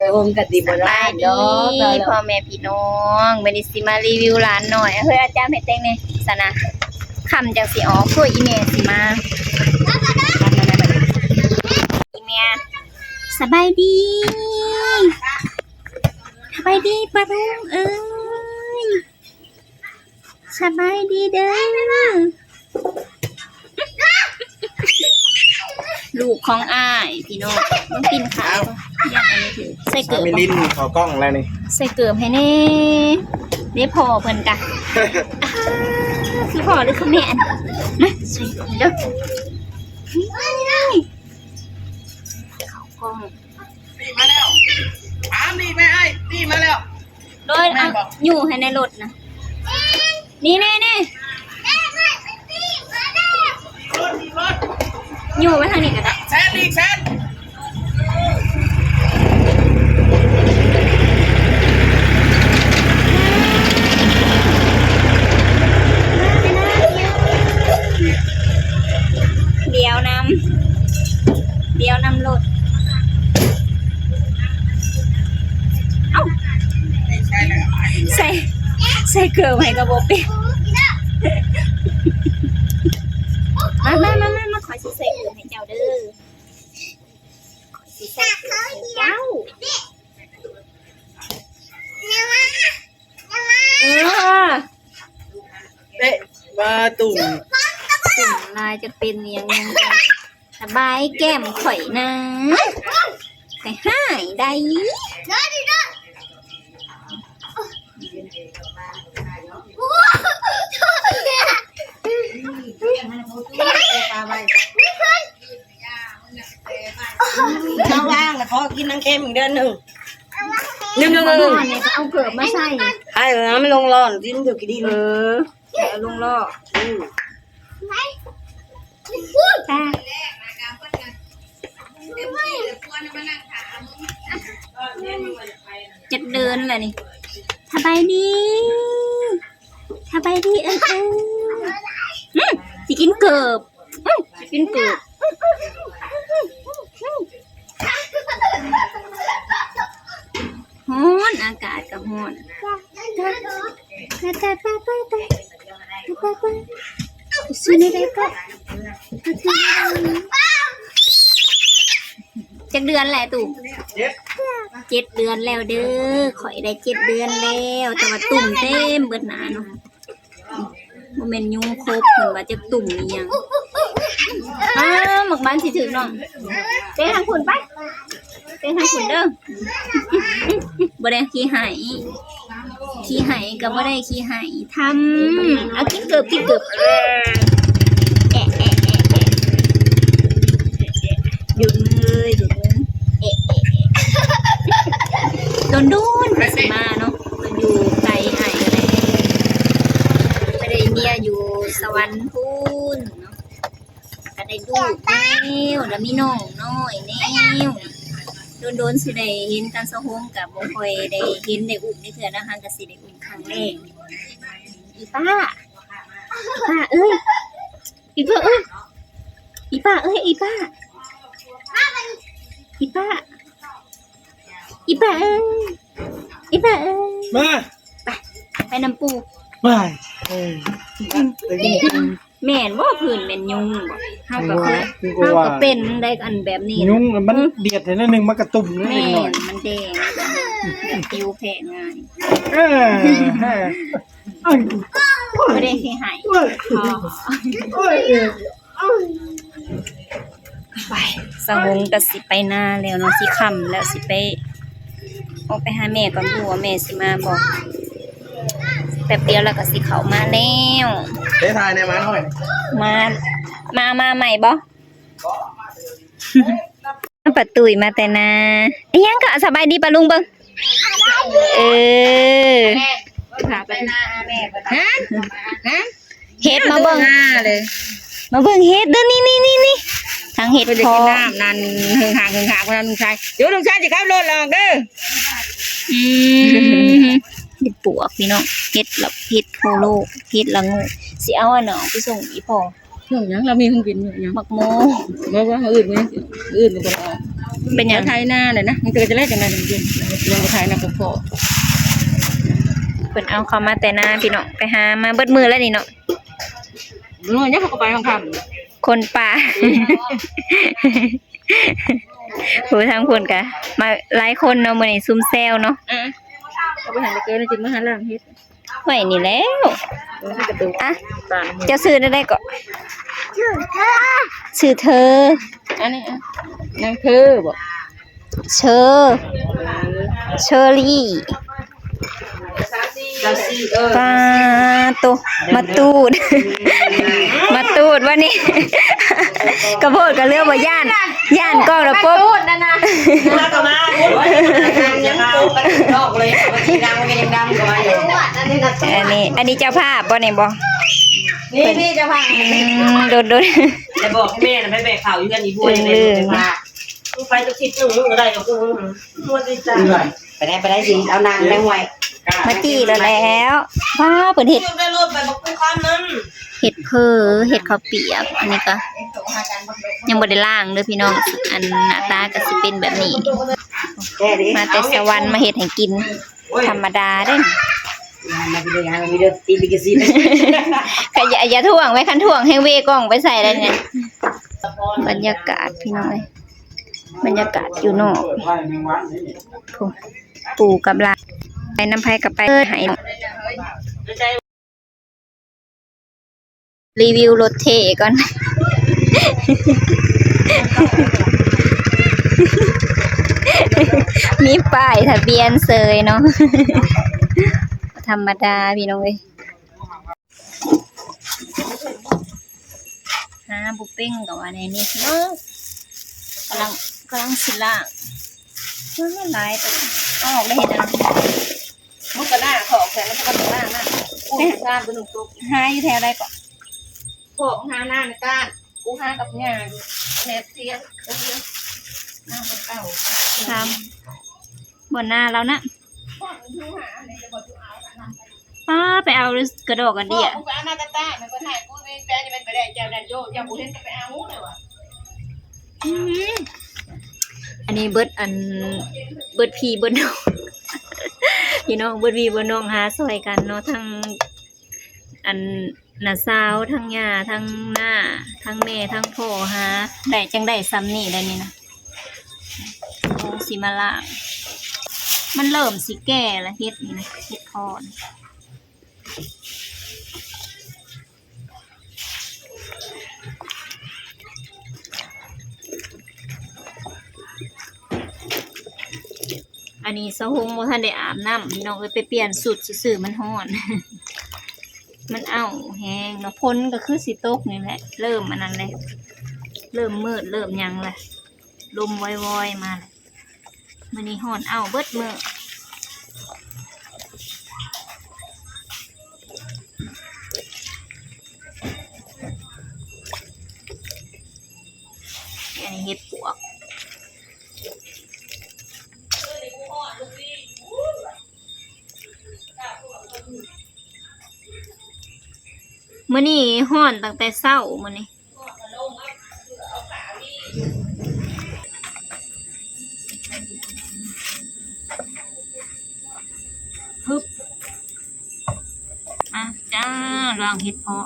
ໂຮມກະຊິບໍ່ຫຼາຍດອກ. ສະບາຍດີພໍ່ແມ່ພີ່ນ້ອງ ມື້ນີ້ຊິມາຣີວິວຫຼານນ້ອຍ. ເຮີ້ຍ ອາຈານເຮັດແຕງແດ່ຊັ້ນນະ ຄ່ຳຈັ່ງຊິອອກ. ໂອ້ຍ ອີແມ່ຊິມາ ອີແມ່. ສະບາຍດີ ສະບາຍດີປ້າລຸງເອີຍ. ສະບາຍດີເດີ ລູກຂອງອ້າຍພີ່ນ້ອງ. ເບິ່ງປິ່ນຂາ ໃສ່ເກີບ ມີລິ້ນເຂົ້າກ້ອງແລ້ວນີ້ ໃສ່ເກີບໃຫ້ແດ່. ເດ້ພໍ່ເພິ່ນກະ ຄືພໍ່ຫຼືຄືແມ່ ມາໃສ່ເກີບເດີ. ເຂົ້າກ້ອງ. ຕີມາແລ້ວ ຖາມນີ້ແມ່ອ້າຍ ຕີມາແລ້ວ. ໂດຍ ແມ່ນບໍ່? ເອົາ ຢູ່ໃຫ້ໃນລົດນະ ນີ້ ນີ້ ນີ້ ຢູ່ໄວ້ທາງນີ້ກໍໄດ້. ແຊນອີກແຊນ ດຽວນຳ ດຽວນຳລົດ. ເອົ້າ ໃສ່ ໃສ່ເກີບໃຫ້ກໍບໍ່ເປັນ. ມາ ມາ ມາ ມາ ມາ ຂ້ອຍຊິໃສ່ເກີບໃຫ້ເຈົ້າເດີ ຂ້ອຍຊິໃສ່ເກີບໃຫ້ເຈົ້າ. ເອີ ເຕະ ວ່າຕຸ່ມ ຕຸ່ມລາຍຈະເປັນອີ່ຫຍັງແດ່. ສະບາຍແກ້ມຂ້ອຍນະ ໄປຫາຍໄດ້. ເຈົ້າວ່າງລະຂໍກິນນາງເຄັມອີກເດືອນໜຶ່ງ ໜຶ່ງ ໜຶ່ງ ໜຶ່ງ ໜຶ່ງ. ເອົາເກີບມາໃສ່ ໃຫ້ມັນລົງລ້ອນ ຊິມັນຖືກຂີ້ດິນ. ເອີ ເອົາລົງລໍ້ ອື. ຈັກເດືອນລະນີ້? ສະບາຍດີ ສະບາຍດີ ເອີ ເອີ. ອື ຊິກິນເກີບ ອື ຊິກິນເກີບ. ຮ້ອນ ອາກາດກໍຮ້ອນ. ໄປ ໄປ ໄປ ໄປ ໄປ ໄປ ໄປ ໄປ ໄປ ໄປ ໄປ ໄປ ໄປ. ຈັກເດືອນແລ້ວຕູ້? ເຈັດ ເຈັດເດືອນແລ້ວເດີ. ຂ້ອຍໄດ້ເຈັດເດືອນແລ້ວ ແຕ່ວ່າຕຸ່ມເຕັມເບິດໜ້າເນາະ. ບໍ່ແມ່ນຍຸງຄົບ ເພິ່ນວ່າຈັກຕຸ່ມອີ່ຫຍັງ. ອ້າ ໝາກບານຊິຖືກນ້ອງ. ເຕະທາງພຸ້ນໄປ ເຕະທາງພຸ້ນເດີ. ບໍ່ໄດ້ຂີ້ໄຫ້ ຂີ້ໄຫ້ກໍບໍ່ໄດ້ຂີ້ໄຫ້ ທຳ ເອົາກິນເກີບ ກິນເກີບ. ແອະ ແອະ ແອະ ແອະ ດູດມືເລີຍ ດູດມື. ເອະ ເອະ ເອະ. ດົນໆ ເພິ່ນຊິມາເນາະ ເພິ່ນຢູ່ໄກອ້າຍແຫຼະ ໄປໄດ້ເມຍຢູ່ສະຫວັນພຸ້ນເນາະ ກໍໄດ້ລູກແລ້ວ ແລ້ວມີນ້ອງນ້ອຍແລ້ວ. ດົນໆ ຊິໄດ້ເຫັນກັນສອງຄົນ ກໍບໍ່ຄ່ອຍໄດ້ເຫັນໄດ້ອຸ້ມຈັກເທື່ອນະ ຫາກໍຊິໄດ້ອຸ້ມຄັ້ງແລກ. ອີປ້າ ອີປ້າເອີຍ ອີປ້າເອີຍ ອີປ້າເອີຍ ອີປ້າ ອີປ້າ ອີປ້າເອີຍ ອີປ້າເອີຍ. ມາ ໄປ ໄປນຳປູ່. ວ້າຍ ເອີ ແມ່ນບໍ່? ພື້ນແມ່ນຍຸງບໍ່? ເຮົາກໍເຄີຍ ເຮົາກໍເປັນໄດ້ອັນແບບນີ້ ຍຸງມັນ ອື ດຽດໃຫ້ໜ້ອຍໜຶ່ງ ມັນກະຕຸ່ມ. ແມ່ນ ມັນແດງ ຜິວແພ້ງ່າຍ. ເອີ ບໍ່ໄດ້ຊິໃຫ້. ໄປ ສະຫຸງກໍຊິໄປນາແລ້ວເນາະ ຊິຄ່ຳແລ້ວ ຊິໄປ ອອກໄປຫາແມ່ກ່ອນ ບໍ່ຮູ້ວ່າແມ່ຊິມາບໍ່. ແປັບດຽວລະກໍຊິເຂົ້າມາແລ້ວ. ເດ້ ຖ່າຍແດ່ ມາໜ້ອຍ ມາ ມາ ມາໃໝ່ບໍ່? ປ້າຕຸ້ຍມາແຕ່ນາ. ອີຫຍັງກໍ ສະບາຍດີປ້າລຸງເບິ່ງ. ເອີ ຫາໄປນາຫາແມ່. ຮະ ຮະ ເຫັດ ມາເບິ່ງ ມາເບິ່ງເຫັດເດີ. ນີ້ ນີ້ ນີ້ ນີ້ ທັງເຫັດເຜາະ ເພິ່ນໄດ້ກິນນ້ຳນັ້ນ ເຫິງຫາກເຫິງຫາກ ນ້ອງຊາຍ ດຽວນ້ອງຊາຍຊິຂັບລົດອອກເດີ. ອືມ ເຫັດປວກພີ່ນ້ອງ ເຫັດລະ ເຫັດໂພໂລ ເຫັດລະໂງກ. ຊິເອົາອັນນັ້ນໄປສົ່ງອີ່ພໍ່. ຫຍັງ ລາວມີຂອງກິນຢູ່ຫຍັງ ໝາກໂມ. ບໍ່ ບໍ່ ມື້ອື່ນ ມື້ອື່ນກໍບໍ່ໄດ້ອອກ. ເປັນຫຍັງ? ລາວໄຖນາແຫຼະນະ ມັນກໍຈະໄລ່ຈັ່ງໃດມັນກິນ ລາວໄຖນາກໍພໍ. ເພິ່ນເອົາເຂົ້າມາແຕ່ນາພີ່ນ້ອງ ໄປຫາມາເບິດມື້ແລ້ວນີ້ເນາະ. ເອີ ຍັງເຂົາກໍໄປຄ່ຳໆ ຄົນປ່າ. ໂອ້ ທາງພຸ້ນກະມາຫຼາຍຄົນເນາະ ມື້ນີ້ຊຸມແຊວເນາະ. ເອີ ເຂົາໄປຫາແຕ່ເກີນ ຈຶ່ງມາຫາລ້າງເຮັດ. ໄວ້ນີ້ແລ້ວ. ເອີ ກະຕຸກ ອ່ະ ເຈົ້າຊື່ແນວໃດເກາະ? ຊື່ເທີ ຊື່ເທີ. ອັນນີ້ ອ່ະ ນາງເທີບໍ? ເຊີ ເຊີລີ. ປາໂຕ ມາຕູດ ມາຕູດວັນນີ້ ກະໂພດກະເຫຼືອບໍ່ຢ້ານ ຢ້ານກ້ອງລະປົບ. ມາຕູດນັ້ນນະ ມາກໍມາ ຍັງປຸກກັນນອກເລີຍ ມາທີ່ນາງມັນຍັງດຳກໍມາຢູ່. ອັນນີ້ ອັນນີ້ເຈົ້າພາບບໍ່ນີ້ບໍ່? ນີ້ ນີ້ເຈົ້າພາບ. ອືມ ໂດນໆ ແຕ່ບອກໃຫ້ແມ່ນະ ໄປແບກເຂົ້າຢູ່ເຮືອນອີ່ພວກ ເອີ ໄປ ໄປຈັກທິດໜຶ່ງ ໄດ້ກັບກູ. ໄປໄດ້ ໄປໄດ້ຊິ ເອົານາງໄດ້ຫ້ວຍ ມາຈີ້ແລ້ວ. ວ້າ ເພິ່ນເຮັດ ເຮັດເຝີ ເຮັດເຂົ້າປຽກ. ອັນນີ້ກະຍັງບໍ່ໄດ້ລ້າງເດີພີ່ນ້ອງ ອັນໜ້າຕາກະຊິເປັນແບບນີ້. ມາແຕ່ສະຫວັນ ມາເຮັດໃຫ້ກິນ ທຳມະດາເດ້. ກະຢ່າ ຢ່າທ້ວງໄວ້ ຄັນທ້ວງແຮ່ງເວກ້ອງໄປໃສ່ໄດ້ນີ້. ບັນຍາກາດພີ່ນ້ອງເອີຍ ບັນຍາກາດຢູ່ນອກ ຜູ້ ປູ່ກັບຫຼານ ໄປນຳໃຜກໍໄປ ເອີ ໃຫ້ ຣີວິວລົດເທ່ກ່ອນ ມີປ້າຍທະບຽນເສີຍເນາະ ທຳມະດາພີ່ນ້ອງເອີຍ. ຫາບໍ່ເປັນກໍວ່າແນວນີ້ເນາະ ກຳລັງ ກຳລັງຊິລ້າງ ມັນຫຼາຍ ເອົາອອກແລ້ວເຮັດຫຍັງ? ມັນກໍໜ້າຂອກແຕ່ມັນກໍຕ້ອງລ້າງນະ. ກູຫາຊາມຕົວໜຶ່ງຕົກ ຫາຢູ່ແຖວໃດເກາະ? ຂອກຫານານະການ ກູຫາກັບຍ່າຢູ່ແຖວເຊຍ ນານະເກົ່າ ຊາມ ບ່ອນນາລາວນະ. ປ້າ ໄປເອົາກະດອກກະເດຍ ເອົາມາກະຕາ ມັນກໍຖ່າຍກູແປ ມັນໄປໄດ້ເຈົ້ານັ້ນໂຍ ເຈົ້າບໍ່ເຫັນກໍໄປເອົາແລ້ວວ່າ. ອືມ ອັນນີ້ເບິດ ອັນ ເບິດພີ່ເບິດນ້ອງ ພີ່ນ້ອງ ເບິດພີ່ເບິດນ້ອງ ຫາຊ່ອຍກັນເນາະ ທັງ ອັນ ນ້າສາວ ທັງຍ່າ ທັງນ້າ ທັງແມ່ ທັງພໍ່ ຫາໄດ້ຈັ່ງໄດ້ຊ່ຳນີ້ໄດ໋ນີ້ນະ. ໂອ້ ຊິມາລ້າງ ມັນເລີ່ມຊິແກ່ລະ ເຫັດນີ້ນະ ເຫັດເຜາະ. ອັນນີ້ສາວຫົງບໍ່ທັນໄດ້ອາບນ້ຳ ພີ່ນ້ອງເອີຍ ໄປປ່ຽນຊຸດຊື່ໆ ມັນຮ້ອນ ມັນອ້າວແຮງເນາະ. ຝົນກໍຄືຊິຕົກນີ້ແຫຼະ ເລີ່ມອັນນັ້ນແຫຼະ ເລີ່ມມືດເລີ່ມຫຍັງແຫຼະ ລົມວອຍໆ ມາແຫຼະ. ມື້ນີ້ຮ້ອນອ້າວເບິດມື້. ອັນນີ້ເຫັດປວກ ມື້ນີ້ຮ້ອນຕັ້ງແຕ່ເຊົ້າມື້ນີ້. ຮຶບ ມາຈ້າ ລ້າງເຫັດເຜາະ.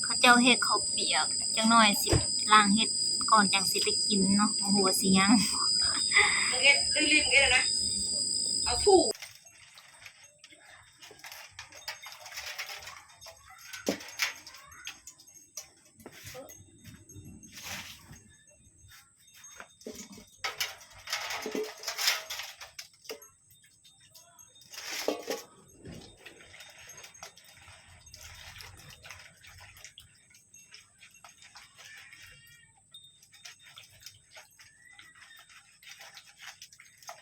ເຂົາເຈົ້າເຮັດເຂົ້າປຽກ ຈັກໜ້ອຍຊິລ້າງເຫັດກ່ອນ ຈັ່ງຊິໄດ້ກິນເນາະ ບໍ່ຮູ້ວ່າຊິຍັງ. ເຮັດລືມໆ ເຮັດແລ້ວນະ ເອົາຖູກ. ເ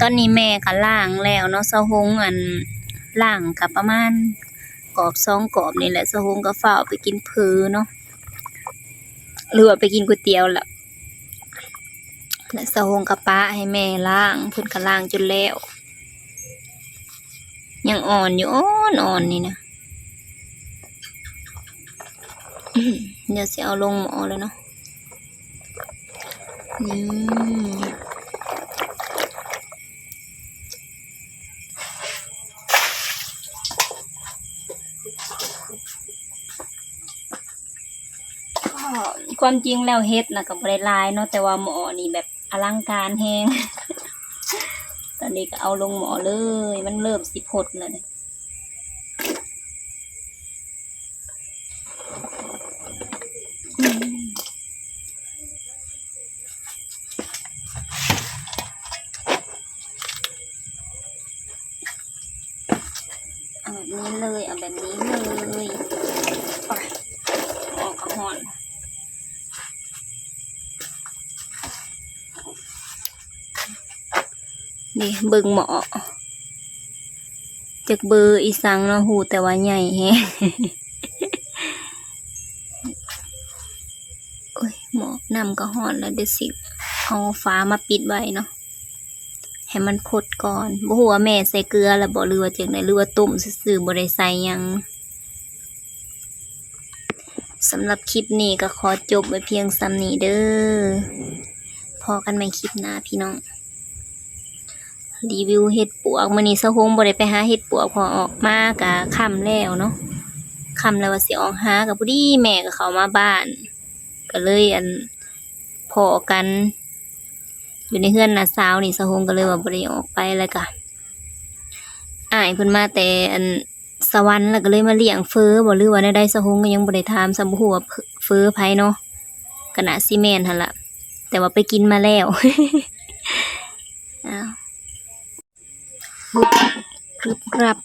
ຕອນນີ້ແມ່ກໍລ້າງແລ້ວເນາະ ສາວຫົງ ອັນ ລ້າງກໍປະມານກອບສອງກອບນີ້ແຫຼະ ສາວຫົງກໍຟ້າວໄປກິນເຝີເນາະ ຫຼືວ່າໄປກິນກ໋ວຍຕຽວລະ ແລະສາວຫົງກໍປະໃຫ້ແມ່ລ້າງ ເພິ່ນກໍລ້າງຈົນແລ້ວ ຍັງອ່ອນຢູ່ ອ່ອນໆ ນີ້ນະ. ດຽວຊິເອົາລົງໝໍ້ແລ້ວເນາະ ນີ້ ຄວາມຈິງແລ້ວເຫັດນະກໍບໍ່ໄດ້ຫຼາຍເນາະ ແຕ່ວ່າໝໍ້ນີ້ແບບອະລັງການແຮງ ຕອນນີ້ກໍເອົາລົງໝໍ້ເລີຍ ມັນເລີ່ມຊິຟົດແລ້ວເດ້. ເອົາແບບນີ້ເລີຍ ເອົາແບບນີ້ເລີຍ ໂອ້ຍ ໝໍ້ກໍຮ້ອນ. ນີ້ເບິ່ງໝໍ້ ຈັກເບີອີ່ສັງເນາະ ຮູ້ແຕ່ວ່າໃຫຍ່ແຮງ. ໂອ້ຍ ໝໍ້ ນ້ຳກໍຮ້ອນແລ້ວ ດຽວຊິເອົາຝາມາປິດໄວ້ເນາະ ໃຫ້ມັນຟົດກ່ອນ. ບໍ່ຮູ້ວ່າແມ່ໃສ່ເກືອແລ້ວບໍ່ ຫຼືວ່າຈັ່ງໃດ ຫຼືວ່າຕົ້ມຊື່ໆ ບໍ່ໄດ້ໃສ່ຫຍັງ. ສຳລັບຄລິບນີ້ກໍຂໍຈົບໄວ້ພຽງສ່ຳນີ້ເດີ ພໍ້ກັນໃໝ່ຄລິບໜ້າພີ່ນ້ອງ. ຣີວິວເຫັດປວກ ມື້ນີ້ສາວຫົງບໍ່ໄດ້ໄປຫາເຫັດປວກ ເພາະອອກມາກະຄ່ຳແລ້ວເນາະ ຄ່ຳແລ້ວວ່າຊິອອກຫາ ກໍພໍດີແມ່ກໍເຂົ້າມາບ້ານ ກໍເລີຍ ອັນ ພໍ້ກັນຢູ່ໃນເຮືອນນ້າສາວນີ້ ສາວຫົງກໍເລີຍວ່າບໍ່ໄດ້ອອກໄປ ແລ້ວກະອ້າຍເພິ່ນມາແຕ່ ອັນ ສະຫວັນ ແລ້ວກໍເລີຍມາລ້ຽງເຝີບໍ ຫຼືວ່າແນວໃດ ສາວຫົງກໍຍັງບໍ່ໄດ້ຖາມຊ້ຳ ບໍ່ຮູ້ວ່າເຝີໃຜເນາະ ກໍໜ້າຊິແມ່ນຫັ້ນລະ ແຕ່ວ່າໄປກິນມາແລ້ວ. ອ້າວ ກຣຶບກຣັບ